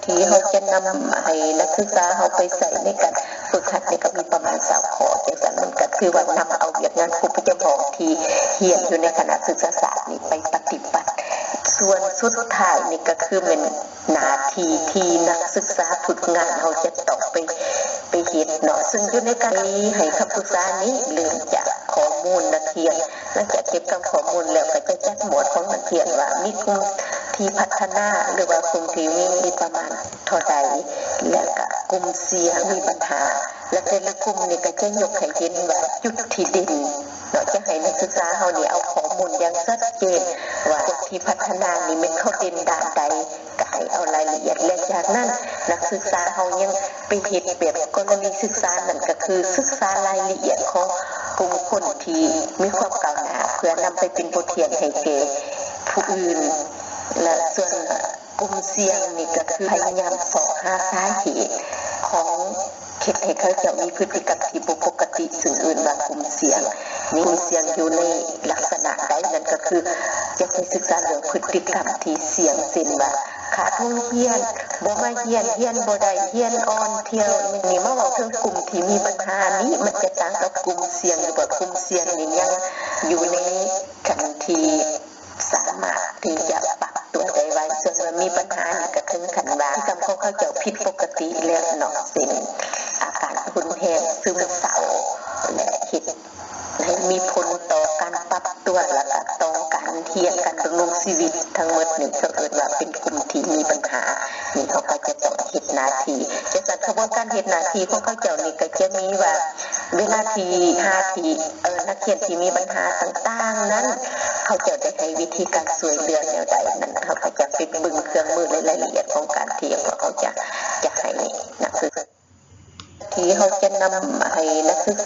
ທີ່ເຮົາຈະນຳໃຫ້ນັກສຶກສາເຮົາໄປໃຊ້ໃນການຝຶກຫັດນີ້ກໍມີປະມານຊາວຂໍ້ ຈັ່ງຊັ້ນມັນກໍຖືວ່ານຳເອົາວຽກງານຄູປະຈຳຫ້ອງທີ່ຮຽນຢູ່ໃນຄະນະສຶກສາສາດນີ້ໄປປະຕິບັດ. ສ່ວນສຸດທ້າຍນີ້ກໍຄືແມ່ນໜ້າທີ່ທີ່ນັກສຶກສາຝຶກງານເຮົາຈະຕ້ອງໄປ ໄປເຮັດເນາະ ເຊິ່ງຢູ່ໃນການໃຫ້ຄຳປຶກສານີ້ເລີ່ມຈາກຂໍ້ມູນນັກຮຽນ ຫຼັງຈາກເກັບກຳຂໍ້ມູນແລ້ວ ກໍຈະຈັດໝວດຂອງນັກຮຽນວ່າມີກຸ່ມທີ່ພັດທະນາ ຫຼືວ່າກຸ່ມທີ່ມີປະມານເທົ່າໃດ ແລະກະກຸ່ມສ່ຽງມີບັນຫາ ແລະແຕ່ລະກຸ່ມນີ້ກໍຈະຍົກໃຫ້ເຫັນວ່າຈຸດທີ່ເດັ່ນເນາະ ຈະໃຫ້ນັກສຶກສາເຮົານີ້ເອົາຂໍ້ມູນຢ່າງຊັດເຈນວ່າພວກທີ່ພັດທະນານີ້ແມ່ນເຂົາເດັ່ນດ້ານໃດ ກໍໃຫ້ເອົາລາຍລະອຽດ ແລະຈາກນັ້ນນັກສຶກສາເຮົາຍັງໄປເຮັດແບບກໍລະນີສຶກສາ ນັ້ນກໍຄືສຶກສາລາຍລະອຽດຂອງກຸ່ມຄົນທີ່ມີຄວາມກ້າວໜ້າ ເພື່ອນຳໄປເປັນບົດຮຽນໃຫ້ແກ່ຜູ້ອື່ນ ແລະສ່ວນກຸ່ມສ່ຽງນີ້ກໍຄືພະຍາຍາມຊອກຫາສາເຫດຂອງ ເຮັດໃຫ້ເຂົາເຈົ້າມີພຶດຕິກຳທີ່ບໍ່ປົກກະຕິ ເຊິ່ງເອີ້ນວ່າກຸ່ມສ່ຽງ. ມີກຸ່ມສ່ຽງຢູ່ໃນລັກສະນະໃດ? ນັ້ນກໍຄືຈະໄປສຶກສາເລື່ອງພຶດຕິກຳທີ່ສ່ຽງ ເຊັ່ນວ່າຂາດໂຮງຮຽນ, ບໍ່ມາຮຽນ, ຮຽນບໍ່ໄດ້, ຮຽນອ່ອນ, ທ່ຽວ. ນີ້ມາເວົ້າເຖິງກຸ່ມທີ່ມີບັນຫານີ້ ມັນຈະຕ່າງກັບກຸ່ມສ່ຽງ ຫຼືວ່າກຸ່ມສ່ຽງນີ້ຍັງຢູ່ໃນຂັ້ນທີ່ ສາມາດທີ່ຈະປັບຕົວໄດ້ໄວ ເຊິ່ງວ່າມີບັນຫານີ້ກໍເຖິງຂັ້ນວ່າ ພຶດຕິກຳຂອງເຂົາເຈົ້າຜິດປົກກະຕິແລ້ວເນາະ ເຊັ່ນ ອາການຮຸນແຮງ ຊຶມເສົ້າ ແລະ ເຮັດໃຫ້ມີຜົນຕໍ່ການປັບຕົວ ແລະກະຕໍ່ການຮຽນ ການດຳລົງຊີວິດ. ທັງໝົດນີ້ເຂົາເອີ້ນວ່າເປັນກຸ່ມທີ່ມີບັນຫາ ນີ້ເຮົາກໍຈະຕ້ອງເຮັດໜ້າທີ່. ຈັ່ງຊັ້ນຂະບວນການເຮັດໜ້າທີ່ຂອງເຂົາເຈົ້ານີ້ກໍຈະມີວ່າ ເວລາທີ່ຫາທີ່ ເອີ ນັກຮຽນທີ່ມີບັນຫາຕ່າງໆນັ້ນ ເຂົາເຈົ້າໄດ້ໃຫ້ວິທີການຊ່ວຍເຫຼືອແນວໃດນັ້ນ ເຮົາກໍຈະໄປເບິ່ງເຄື່ອງມື ແລະ ລາຍລະອຽດຂອງການທີ່ພວກເຂົາຈະ ຈະໃຫ້ນັກສຶກ ທີ່ເຮົາຈະນຳໃຫ້ນັກສຶກ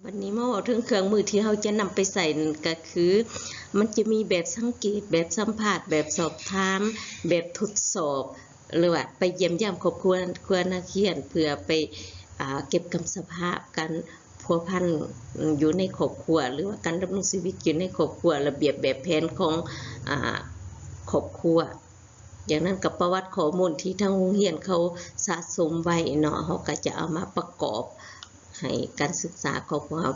ບັດນີ້ມາເວົ້າເຖິງເຄື່ອງມືທີ່ເຮົາຈະນຳໄປໃຊ້ນັ້ນ ກໍຄືມັນຈະມີແບບສັງເກດ, ແບບສຳພາດ, ແບບສອບຖາມ, ແບບທົດສອບ ຫຼືວ່າໄປຢ້ຽມຢາມຄອບຄົວ ຄົວນັກຮຽນ ເພື່ອໄປ ອ່າ ເກັບກຳສະພາບການພົວພັນຢູ່ໃນຄອບຄົວ ຫຼືວ່າການດຳລົງຊີວິດຢູ່ໃນຄອບຄົວ, ລະບຽບແບບແຜນຂອງ ອ່າ ຄອບຄົວ. ຢ່າງນັ້ນກໍປະຫວັດຂໍ້ມູນທີ່ທາງໂຮງຮຽນເຂົາສະສົມໄວ້ເນາະ ເຮົາກໍຈະເອົາມາປະກອບໃຫ້ການສຶກສາຂອງພວກເຮົາ.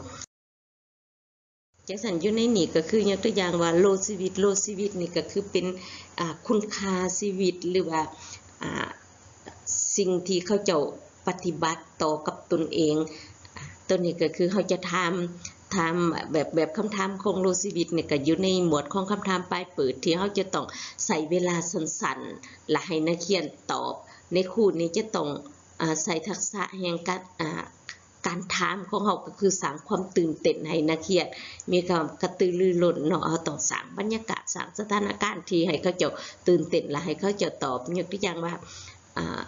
ຈັ່ງຊັ້ນ ຢູ່ໃນນີ້ກໍຄືຍົກຕົວຢ່າງວ່າໂລຊີວິດ, ໂລຊີວິດນີ້ກໍຄືເປັນ ອ່າ ຄຸນຄ່າຊີວິດ ຫຼືວ່າ ອ່າ ສິ່ງທີ່ເຂົາເຈົ້າປະຕິບັດຕໍ່ກັບຕົນເອງ. ຕົວນີ້ກໍຄືເຮົາຈະຖາມ ຖາມແບບ ແບບຄຳຖາມຂອງໂລຊີວິດນີ້ ກໍຢູ່ໃນໝວດຂອງຄຳຖາມປາຍເປີດ ທີ່ເຮົາຈະຕ້ອງໃຊ້ເວລາສັ້ນໆ ແລະ ໃຫ້ນັກຮຽນຕອບ. ໃນຄູນີ້ຈະຕ້ອງ ອາ ໃຊ້ທັກສະແຫ່ງການ ອາ ການຖາມຂອງເຮົາ ກໍຄືສ້າງຄວາມຕື່ນເຕັ້ນໃຫ້ນັກຮຽນ ມີຄວາມກະຕືລືລົ້ນເນາະ. ເຮົາຕ້ອງສ້າງບັນຍາກາດ ສ້າງສະຖານະການທີ່ໃຫ້ເຂົາເຈົ້າຕື່ນເຕັ້ນ ແລະ ໃຫ້ເຂົາເຈົ້າຕອບ. ຍົກຕົວຢ່າງວ່າ ອາ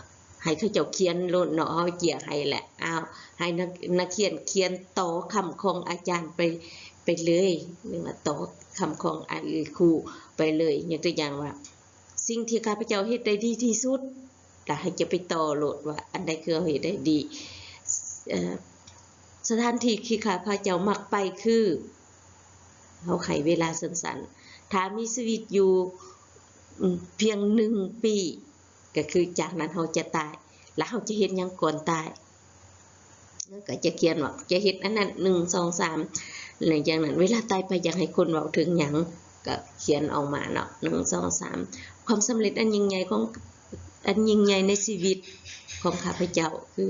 ໃຫ້ເຂົາເຈົ້າຂຽນໂລດເນາະ ເຮົາເຈ້ຍໃຫ້ແຫຼະ ອ້າວ ໃຫ້ນັກ ນັກຮຽນຂຽນຕໍ່ຄຳຂອງອາຈານໄປ ໄປເລີຍ ຫຼືວ່າຕໍ່ຄຳຂອງອາ ຄູໄປເລີຍ. ຍົກຕົວຢ່າງວ່າ ສິ່ງທີ່ຂ້າພະເຈົ້າເຮັດໄດ້ດີທີ່ສຸດ ແລ້ວໃຫ້ເຈົ້າໄປຕໍ່ໂລດວ່າອັນໃດຄືເຮົາເຮັດໄດ້ດີ. ເອີ ສະຖານທີ່ທີ່ຂ້າພະເຈົ້າມັກໄປຄື ເຮົາໃຫ້ເວລາສັ້ນໆ ຖ້າມີຊີວິດຢູ່ ອືມ ພຽງໜຶ່ງປີ ກໍຄືຈາກນັ້ນເຮົາຈະຕາຍ ແລ້ວເຮົາຈະເຮັດຫຍັງກ່ອນຕາຍ? ເຮົາກໍຈະຂຽນວ່າຈະເຮັດອັນນັ້ນ ໜຶ່ງ ສອງ ສາມ ແລ້ວຈາກນັ້ນເວລາຕາຍໄປຢາກໃຫ້ຄົນເວົ້າເຖິງຫຍັງ ກໍຂຽນອອກມາເນາະ ໜຶ່ງ ສອງ ສາມ ຄວາມສຳເລັດອັນຍິ່ງໃຫຍ່ຂອງ ອັນຍິ່ງໃຫຍ່ໃນຊີວິດຂອງຂ້າພະເຈົ້າ ຄື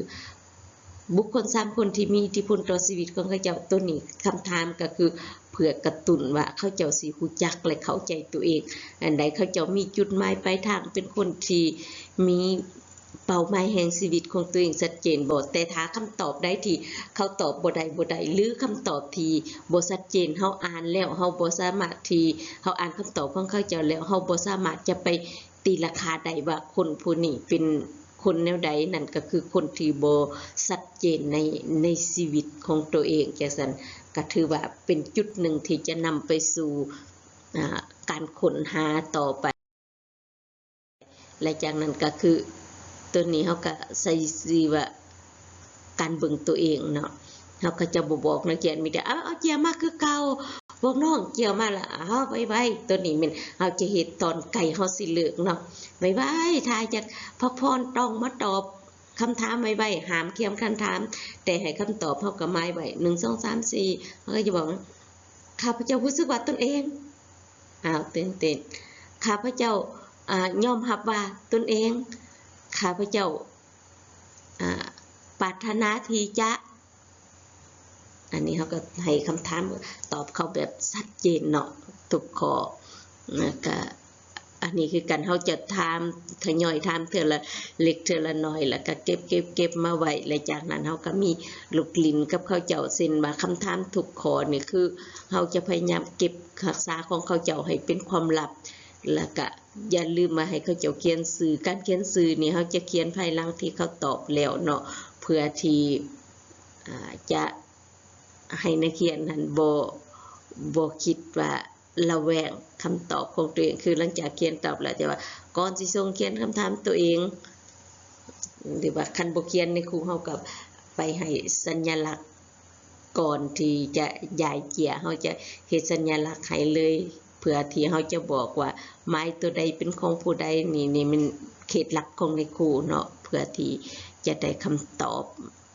ບຸກຄົນສາມຄົນທີ່ມີອິດທິພົນຕໍ່ຊີວິດຂອງເຂົາເຈົ້າ. ໂຕນີ້ຄຳຖາມກໍຄືເພື່ອກະຕຸ້ນວ່າເຂົາເຈົ້າຊິຮູ້ຈັກ ແລະ ເຂົ້າໃຈຕົວເອງ ອັນໃດເຂົາເຈົ້າມີຈຸດໝາຍປາຍທາງ ເປັນຄົນທີ່ມີເປົ້າໝາຍແຫ່ງຊີວິດຂອງຕົວເອງຊັດເຈນບໍ່. ແຕ່ຖ້າຄຳຕອບໃດທີ່ເຂົາຕອບບໍ່ໄດ້ ບໍ່ໄດ້ ຫຼື ຄຳຕອບທີ່ບໍ່ຊັດເຈນ ເຮົາອ່ານແລ້ວ ເຮົາບໍ່ສາມາດທີ່ ເຮົາອ່ານຄຳຕອບຂອງເຂົາເຈົ້າແລ້ວ ເຮົາບໍ່ສາມາດຈະໄປ ຕີລາຄາໄດ້ວ່າຄົນຜູ້ນີ້ເປັນຄົນແນວໃດ ນັ້ນກໍຄືຄົນທີ່ບໍ່ຊັດເຈນໃນ ໃນຊີວິດຂອງຕົວເອງ ຈັ່ງຊັ້ນ ກໍຖືວ່າເປັນຈຸດໜຶ່ງທີ່ຈະນຳໄປສູ່ ອາ ການຄົ້ນຫາຕໍ່ໄປ. ແລະ ຈາກນັ້ນກໍຄື ໂຕນີ້ເຮົາກໍໃສ່ຊື່ວ່າ ການເບິ່ງຕົວເອງເນາະ ເຮົາກໍຈະບໍ່ບອກນັກຮຽນ ມີແຕ່ ເອົາ ເອົາເຈ້ຍມາຄືເກົ່າ ພວກນ້ອງເຈ້ຍມາລະ ເອົາໄວໆ. ໂຕນີ້ແມ່ນເຮົາຈະເຮັດຕອນໃກ້ເຮົາຊິເລີກເນາະ ໄວໆ ຖ້າຢາກພັກຜ່ອນຕ້ອງມາຕອບຄຳຖາມໄວໆ ຫ້າມຂຽນຄຳຖາມ ແຕ່ໃຫ້ຄຳຕອບເຮົາກໍໝາຍໄວ້ ໜຶ່ງ ສອງ ສາມ ສີ່ ເຮົາກໍຈະບອກ ຂ້າພະເຈົ້າຮູ້ສຶກວ່າຕົນເອງ ອ້າວ ຕື່ນເຕັ້ນ ຂ້າພະເຈົ້າ ອາ ຍອມຮັບວ່າຕົນເອງ ຂ້າພະເຈົ້າ ອາ ປາດຖະໜາທີ່ຈະ ອັນນີ້ເຮົາກໍໃຫ້ຄຳຖາມ ຕອບເຂົາແບບຊັດເຈນເນາະ ທຸກຂໍ້ ແລ້ວກະ ອັນນີ້ຄືກັນ ເຮົາຈະຖາມ ທະຍອຍຖາມເທື່ອລະເລັກເທື່ອລະໜ້ອຍ ແລ້ວກະເກັບ ເກັບ ເກັບມາໄວ້ ແລະ ຈາກນັ້ນເຮົາກະມີລູກຫຼິ້ນກັບເຂົາເຈົ້າ ເຊັ່ນວ່າຄຳຖາມທຸກຂໍ້ນີ້ ຄືເຮົາຈະພະຍາຍາມເກັບຮັກສາຂອງເຂົາເຈົ້າໃຫ້ເປັນຄວາມລັບ ແລ້ວກະຢ່າລືມວ່າໃຫ້ເຂົາເຈົ້າຂຽນຊື່ ການຂຽນຊື່ນີ້ເຮົາຈະຂຽນພາຍຫຼັງທີ່ເຂົາຕອບແລ້ວເນາະ ເພື່ອທີ່ ອາ ຈະໃຫ້ນັກຮຽນຫັ້ນບໍ່ ບໍ່ຄິດວ່າລະແວງຄຳຕອບຂອງຕົວເອງ ຄືຫຼັງຈາກຂຽນຕອບແລ້ວ ແຕ່ວ່າກ່ອນຊິສົ່ງຂຽນຄຳຖາມຕົວເອງ ຫຼືວ່າຄັນບໍ່ຂຽນໃນຄູ ເຮົາກໍໄປໃຫ້ສັນຍະລັກ ກ່ອນທີ່ຈະຢາຍເຈ້ຍ ເຮົາຈະເຮັດສັນຍະລັກໃຫ້ເລີຍ ເພື່ອທີ່ເຮົາຈະບອກວ່າໄມ້ຕົວໃດເປັນຂອງຜູ້ໃດ. ນີ້ ນີ້ແມ່ນເຄລັດລັບຂອງນາຍຄູເນາະ ເພື່ອທີ່ຈະໄດ້ຄຳຕອບ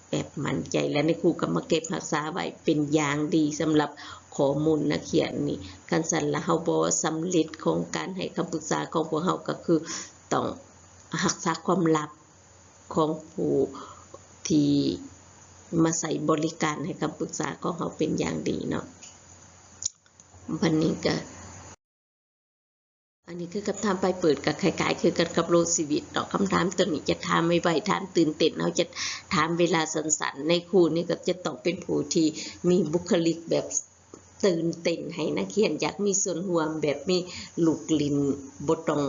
ແບບໝັ້ນໃຈ ແລະ ນາຍຄູກໍມາເກັບຮັກສາໄວ້ເປັນຢ່າງດີສຳລັບຂໍ້ມູນນັກຮຽນນີ້. ຄັນຊັ້ນລະເຮົາບໍ່ສຳເລັດຂອງການໃຫ້ຄຳປຶກສາຂອງພວກເຮົາ ກໍຄືຕ້ອງຮັກສາຄວາມລັບ ຂອງຜູ້ທີ່ມາໃຊ້ບໍລິການໃຫ້ຄຳປຶກສາຂອງເຮົາເປັນຢ່າງດີເນາະ. ບັດນີ້ກະ ອັນນີ້ຄືຄຳຖາມປາຍເປີດ ກະຄ້າຍໆຄືກັນກັບໂລຊີວິດເນາະ. ຄຳຖາມໂຕນີ້ຈະຖາມໄວໆ ຖາມຕື່ນເຕັ້ນ ເຮົາຈະຖາມເວລາສັ້ນໆ. ນາຍຄູນີ້ກໍຈະຕ້ອງເປັນຜູ້ທີ່ມີບຸກຄະລິກແບບ ຕື່ນເຕັ້ນໃຫ້ນັກຮຽນຢາກມີສ່ວນຮ່ວມ ແບບມີລູກຫຼິ້ນ ບໍ່ຕ້ອງ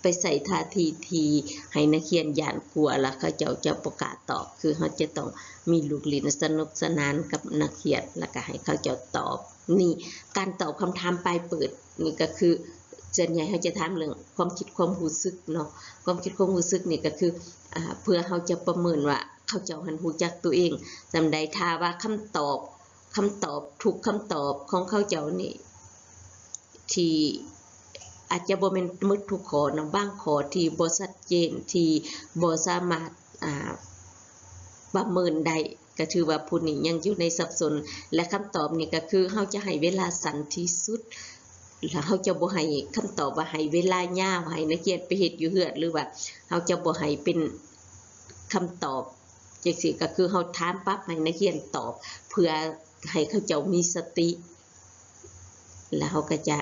ໄປໃສ່ທ່າທີທີ່ໃຫ້ນັກຮຽນຢ້ານກົວ ແລ້ວເຂົາເຈົ້າຈະບໍ່ກ້າຕອບ. ຄືເຮົາຈະຕ້ອງມີລູກຫຼິ້ນສະໜຸກສະໜານກັບນັກຮຽນ ແລ້ວກະໃຫ້ເຂົາເຈົ້າຕອບ. ນີ້ ການຕອບຄຳຖາມປາຍເປີດນີ້ກໍຄື ສ່ວນໃຫຍ່ເຮົາຈະຖາມເລື່ອງຄວາມຄິດຄວາມຮູ້ສຶກເນາະ. ຄວາມຄິດຄວາມຮູ້ສຶກນີ້ກໍຄື ອາ ເພື່ອເຮົາຈະປະເມີນວ່າເຂົາເຈົ້າຫັ້ນຮູ້ຈັກຕົວເອງສ່ຳໃດ. ຖ້າວ່າຄຳຕອບ ຄຳຕອບ ທຸກຄຳຕອບຂອງເຂົາເຈົ້ານີ້ ທີ່ອາດຈະບໍ່ແມ່ນໝົດທຸກຂໍ້ເນາະ, ບາງຂໍ້ທີ່ບໍ່ຊັດເຈນ ທີ່ບໍ່ສາມາດ ອາ ປະເມີນໄດ້ ກໍຖືວ່າຜູ້ນີ້ຍັງຢູ່ໃນສັບສົນ. ແລະ ຄຳຕອບນີ້ກໍຄືເຮົາຈະໃຫ້ເວລາສັ້ນທີ່ສຸດ ແລະ ເຮົາຈະບໍ່ໃຫ້ຄຳຕອບວ່າໃຫ້ເວລາຍາວ ໃຫ້ນັກຮຽນໄປເຮັດຢູ່ເຮືອນ ຫຼືວ່າເຮົາຈະບໍ່ໃຫ້ເປັນຄຳຕອບ ຈັ່ງຊີ້ ກໍຄືເຮົາຖາມປັບໃຫ້ນັກຮຽນຕອບ ເພື່ອ ໃຫ້ເຂົາເຈົ້າມີສະຕິ ແລ້ວເຮົາກໍຈະ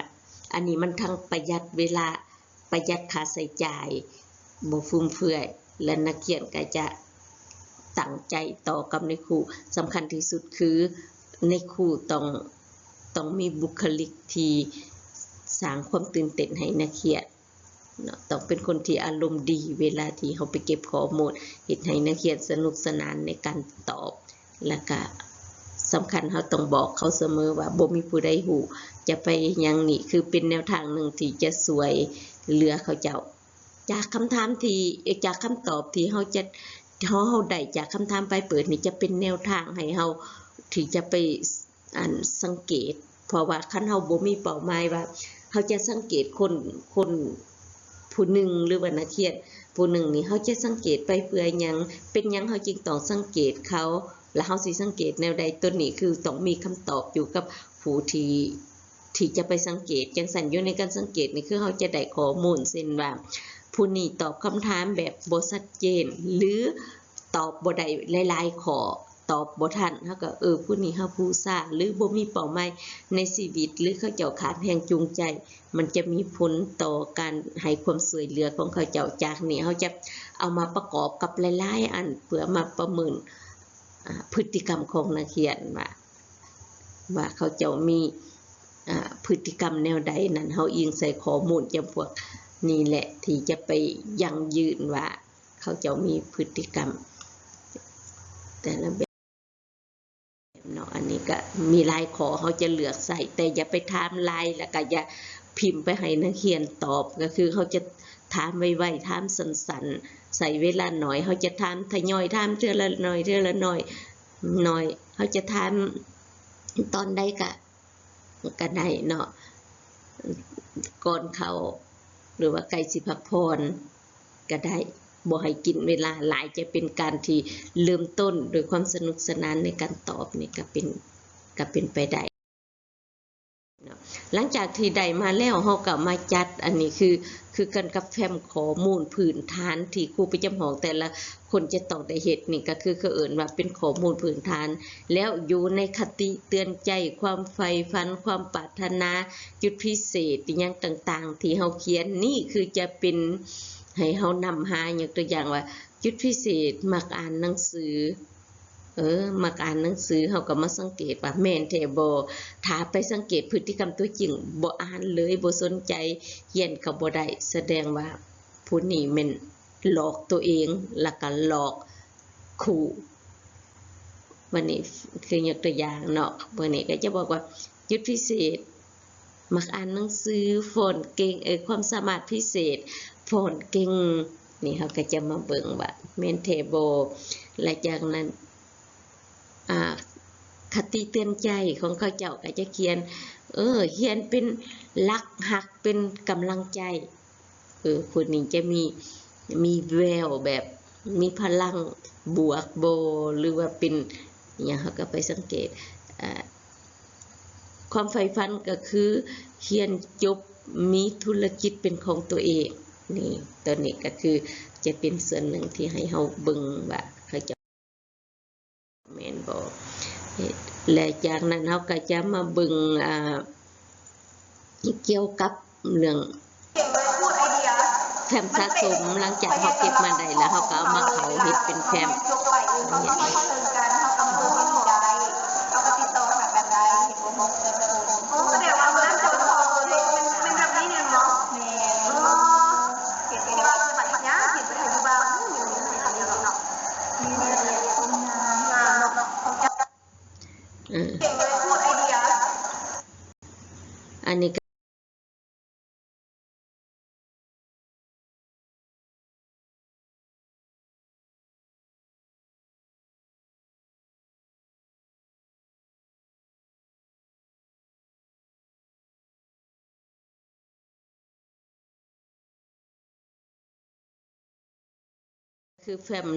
ອັນນີ້ມັນທັງປະຢັດເວລາ ປະຢັດຄ່າໃຊ້ຈ່າຍ ບໍ່ຟຸມເຟືອຍ ແລະ ນັກຮຽນກໍຈະຕັ້ງໃຈຕໍ່ກັບນາຍຄູ. ສຳຄັນທີ່ສຸດຄືນາຍຄູຕ້ອງ ຕ້ອງມີບຸກຄະລິກທີ່ສ້າງຄວາມຕື່ນເຕັ້ນໃຫ້ນັກຮຽນເນາະ, ຕ້ອງເປັນຄົນທີ່ອາລົມດີເວລາທີ່ເຮົາໄປເກັບຂໍ້ມູນ, ເຮັດໃຫ້ນັກຮຽນສະໜຸກສະໜານໃນການຕອບ. ແລ້ວກະສຳຄັນເຮົາຕ້ອງບອກເຂົາສະເໝີວ່າ ບໍ່ມີຜູ້ໃດຮູ້ຈະໄປຫຍັງ. ນີ້ຄືເປັນແນວທາງໜຶ່ງທີ່ຈະຊ່ວຍເຫຼືອເຂົາເຈົ້າ ຈາກຄຳຖາມທີ່ ຈາກຄຳຕອບທີ່ເຮົາຈະ ເຮົາ ເຮົາໄດ້ຈາກຄຳຖາມປາຍເປີດນີ້ ຈະເປັນແນວທາງໃຫ້ເຮົາທີ່ຈະໄປ ອັນ ສັງເກດ. ເພາະວ່າຄັນເຮົາບໍ່ມີເປົ້າໝາຍວ່າເຮົາຈະສັງເກດຄົນ ຄົນ ຜູ້ໜຶ່ງ ຫຼືວ່ານັກຮຽນຜູ້ໜຶ່ງນີ້ ເຮົາຈະສັງເກດໄປເພື່ອຫຍັງ? ເປັນຫຍັງເຮົາຈຶ່ງຕ້ອງສັງເກດເຂົາ? ແລະເຮົາຊິສັງເກດແນວໃດ? ໂຕນີ້ຄືຕ້ອງມີຄຳຕອບຢູ່ກັບຜູ້ທີ່ ທີ່ຈະໄປສັງເກດ. ຈັ່ງຊັ້ນ ຢູ່ໃນການສັງເກດນີ້ ຄືເຮົາຈະໄດ້ຂໍ້ມູນ ເຊັ່ນວ່າ ຜູ້ນີ້ຕອບຄຳຖາມແບບບໍ່ຊັດເຈນ ຫຼືຕອບບໍ່ໄດ້ຫຼາຍໆຂໍ້ ຕອບບໍ່ທັນ, ເຮົາກໍ ເອີ ຜູ້ນີ້ຮັບຮູ້ຊ້າ ຫຼືບໍ່ມີເປົ້າໝາຍໃນຊີວິດ ຫຼືເຂົາເຈົ້າຂາດແຮງຈູງໃຈ, ມັນຈະມີຜົນຕໍ່ການໃຫ້ຄວາມຊ່ວຍເຫຼືອຂອງເຂົາເຈົ້າ. ຈາກນີ້ເຮົາຈະເອົາມາປະກອບກັບຫຼາຍໆອັນ ເພື່ອມາປະເມີນ ອາ ພຶດຕິກຳຂອງນັກຮຽນວ່າ ວ່າເຂົາເຈົ້າມີ ອາ ພຶດຕິກຳແນວໃດນັ້ນ, ເຮົາອີງໃສ່ຂໍ້ມູນຈຳພວກນີ້ແຫຼະ ທີ່ຈະໄປຢັ້ງຢືນວ່າ ເຂົາເຈົ້າມີພຶດຕິກຳແຕ່ລະແບບເນາະ. ອັນນີ້ກະມີຫຼາຍຂໍ້ເຮົາຈະເລືອກໃຊ້, ແຕ່ຢ່າໄປຖາມຫຼາຍ ແລ້ວກະຢ່າພິມໄປໃຫ້ນັກຮຽນຕອບ. ກະຄືເຮົາຈະຖາມໄວໆ ຖາມສັ້ນໆ ໃຊ້ເວລາໜ້ອຍ, ເຮົາຈະຖາມທະຍອຍຖາມເທື່ອລະໜ້ອຍ ເທື່ອລະໜ້ອຍ ໜ້ອຍ, ເຮົາຈະຖາມຕອນໃດກະ ກໍໄດ້ເນາະ, ກ່ອນເຂົ້າ ຫຼືວ່າໃກ້ຊິພັກຜ່ອນກໍໄດ້, ບໍ່ໃຫ້ກິນເວລາຫຼາຍ. ຈະເປັນການທີ່ເລີ່ມຕົ້ນໂດຍຄວາມສະໜຸກສະໜານໃນການຕອບນີ້ ກໍເປັນ ກໍເປັນໄປໄດ້ເນາະ. ຫຼັງຈາກທີ່ໄດ້ມາແລ້ວ ເຮົາກໍມາຈັດ, ອັນນີ້ຄື ຄືກັນກັບແຟ້ມຂໍ້ມູນພື້ນຖານທີ່ຄູປະຈຳຫ້ອງແຕ່ລະ ຄົນຈະຕ້ອງໄດ້ເຮັດ. ນີ້ກໍຄືເຂົາເອີ້ນວ່າເປັນຂໍ້ມູນພື້ນຖານ, ແລ້ວຢູ່ໃນຄະຕິເຕືອນໃຈ, ຄວາມໃຝ່ຝັນ, ຄວາມປາດຖະໜາ, ຈຸດພິເສດ ອີ່ຫຍັງຕ່າງໆທີ່ເຮົາຂຽນ, ນີ້ຄືຈະເປັນໃຫ້ເຮົານຳຫາ. ຍົກຕົວຢ່າງວ່າ ຈຸດພິເສດ ມັກອ່ານໜັງສື, ເອີ ມັກອ່ານໜັງສື, ເຮົາກໍມາສັງເກດວ່າແມ່ນແທ້ບໍ່? ຖ້າໄປສັງເກດພຶດຕິກຳຕົວຈິງ ບໍ່ອ່ານເລີຍ, ບໍ່ສົນໃຈ, ຮຽນກໍບໍ່ໄດ້, ສະແດງວ່າ ຜູ້ນີ້ແມ່ນຫຼອກຕົວເອງ ແລ້ວກໍຫຼອກຄູ. ບັດນີ້ຄືຍົກຕົວຢ່າງເນາະ, ບັດນີ້ກໍຈະບອກວ່າ ຈຸດພິເສດ ມັກອ່ານໜັງສື, ຟ້ອນເກັ່ງ, ເອີ ຄວາມສາມາດພິເສດ, ຟ້ອນເກັ່ງ. ນີ້ເຮົາກໍຈະມາເບິ່ງວ່າແມ່ນແທ້ບໍ່. ແລະຈາກນັ້ນ ອາ ຄະຕິເຕືອນໃຈຂອງເຂົາເຈົ້າກໍຈະຂຽນ ເອີ ຮຽນເປັນຫຼັກ, ຮັກເປັນກຳລັງໃຈ. ເອີ ຄົນນີ້ຈະມີ ມີແວວແບບມີພະລັງບວກບໍ່ ຫຼືວ່າເປັນຫຍັງ, ເຮົາກໍໄປສັງເກດ ອາ ຄວາມໃຝ່ຝັນກໍຄືຮຽນຈົບ ມີທຸລະກິດເປັນຂອງຕົວເອງ. ນີ້ ຕົວນີ້ກໍຄືຈະເປັນສ່ວນໜຶ່ງທີ່ໃຫ້ເຮົາເບິ່ງວ່າເຂົາເຈົ້າ ແມ່ນບໍ່? ແລະຈາກນັ້ນເຮົາກໍຈະມາເບິ່ງ ອາ ກ່ຽວກັບເລື່ອງແຟ້ມສະສົມ. ຫຼັງຈາກເຮົາເກັບມາໄດ້ແລ້ວ ເຮົາກໍເອົາມາເຂົ້າເຮັດເປັນແຟ້ມ. ອືມ ອັນນີ້ກໍຄືແຟ້ມ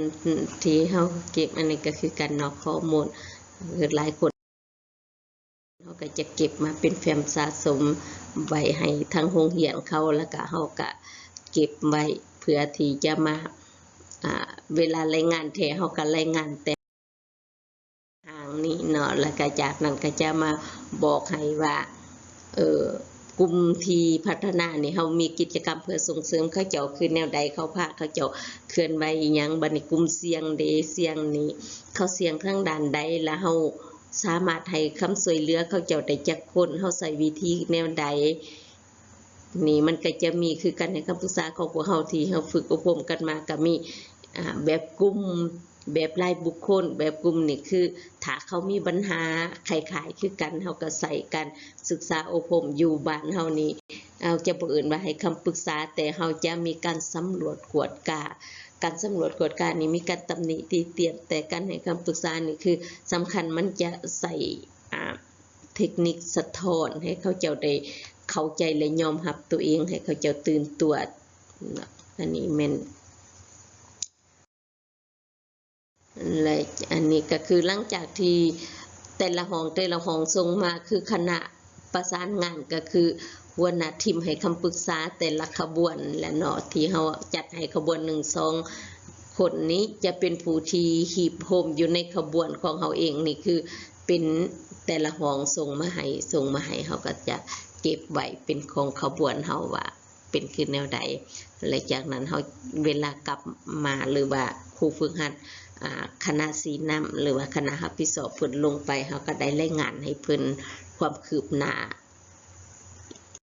ທີ່ເຮົາເກັບ ອັນນີ້ກໍຄືການນອກຂໍ້ມູນ. ຄືຫຼາຍຄົນ ເຮົາກໍຈະເກັບມາເປັນແຟ້ມສະສົມໄວ້ໃຫ້ທາງໂຮງຮຽນເຂົາ, ແລ້ວກະເຮົາກະເກັບໄວ້ເພື່ອທີ່ຈະມາ ອາ ເວລາລາຍງານແທ້ ເຮົາກະລາຍງານແຕ່ ທາງນີ້ ເນາະ ແລ້ວກໍຈາກນັ້ນກໍຈະມາບອກໃຫ້ວ່າ ເອີ ກຸ່ມທີ່ພັດທະນານີ້ ເຮົາມີກິດຈະກຳເພື່ອສົ່ງເສີມເຂົາເຈົ້າຄືແນວໃດ, ເຂົາພາເຂົາເຈົ້າເຄື່ອນໄຫວອີ່ຫຍັງ, ບັດນີ້ກຸ່ມສ່ຽງເດ ສ່ຽງນີ້ ເຂົາສ່ຽງທາງດ້ານໃດ ແລ້ວເຮົາສາມາດໃຫ້ຄຳຊ່ວຍເຫຼືອເຂົາເຈົ້າໄດ້ຈັກຄົນ, ເຮົາໃຊ້ວິທີແນວໃດ. ນີ້ມັນກໍຈະມີຄືການໃຫ້ຄຳປຶກສາຂອງພວກເຮົາ ທີ່ເຮົາຝຶກອົບຮົມກັນມາ ກໍມີ ອາ ແບບກຸ່ມ ແບບລາຍບຸກຄົນ. ແບບກຸ່ມນີ້ຄື ຖ້າເຂົາມີບັນຫາຄ້າຍໆຄືກັນ ເຮົາກໍໃຊ້ການສຶກສາອົບຮົມຢູ່ບ້ານເຮົານີ້ ເຮົາຈະບໍ່ເອີ້ນວ່າໃຫ້ຄຳປຶກສາ ແຕ່ເຮົາຈະມີການສຳຫຼວດກວດກາ. ການສຳຫຼວດກວດການີ້ມີການຕຳໜິຕິຕຽນ, ແຕ່ການໃຫ້ຄຳປຶກສານີ້ຄືສຳຄັນ ມັນຈະໃຊ້ ອາ ເທັກນິກສະທ້ອນໃຫ້ເຂົາເຈົ້າໄດ້ເຂົ້າໃຈ ແລະ ຍອມຮັບຕົວເອງ ໃຫ້ເຂົາເຈົ້າຕື່ນຕົວເນາະ. ອັນນີ້ແມ່ນ ແລະ ອັນນີ້ກໍຄືຫຼັງຈາກທີ່ແຕ່ລະຫ້ອງ ແຕ່ລະຫ້ອງສົ່ງມາ ຄືຄະນະປະສານງານ ກໍຄືຫົວໜ້າທີມໃຫ້ຄຳປຶກສາແຕ່ລະຂະບວນແຫຼະເນາະ ທີ່ເຮົາຈັດໃຫ້ຂະບວນໜຶ່ງ ສອງ ຄົນນີ້ຈະເປັນຜູ້ທີ່ຮີບໂຮມຢູ່ໃນຂະບວນຂອງເຮົາເອງ. ນີ້ຄືເປັນແຕ່ລະຫ້ອງສົ່ງມາໃຫ້ ສົ່ງມາໃຫ້ ເຮົາກໍຈະເກັບໄວ້ເປັນຂອງຂະບວນເຮົາວ່າເປັນຄືແນວໃດ ແລະ ຈາກນັ້ນເຮົາ ເວລາກັບມາ ຫຼືວ່າຄູຝຶກຫັດ ອາ ຄະນະຊີ້ນຳ ຫຼືວ່າຄະນະຮັບຜິດຊອບເພິ່ນລົງໄປ ເຮົາກໍໄດ້ລາຍງານໃຫ້ເພິ່ນຄວາມຄືບໜ້າ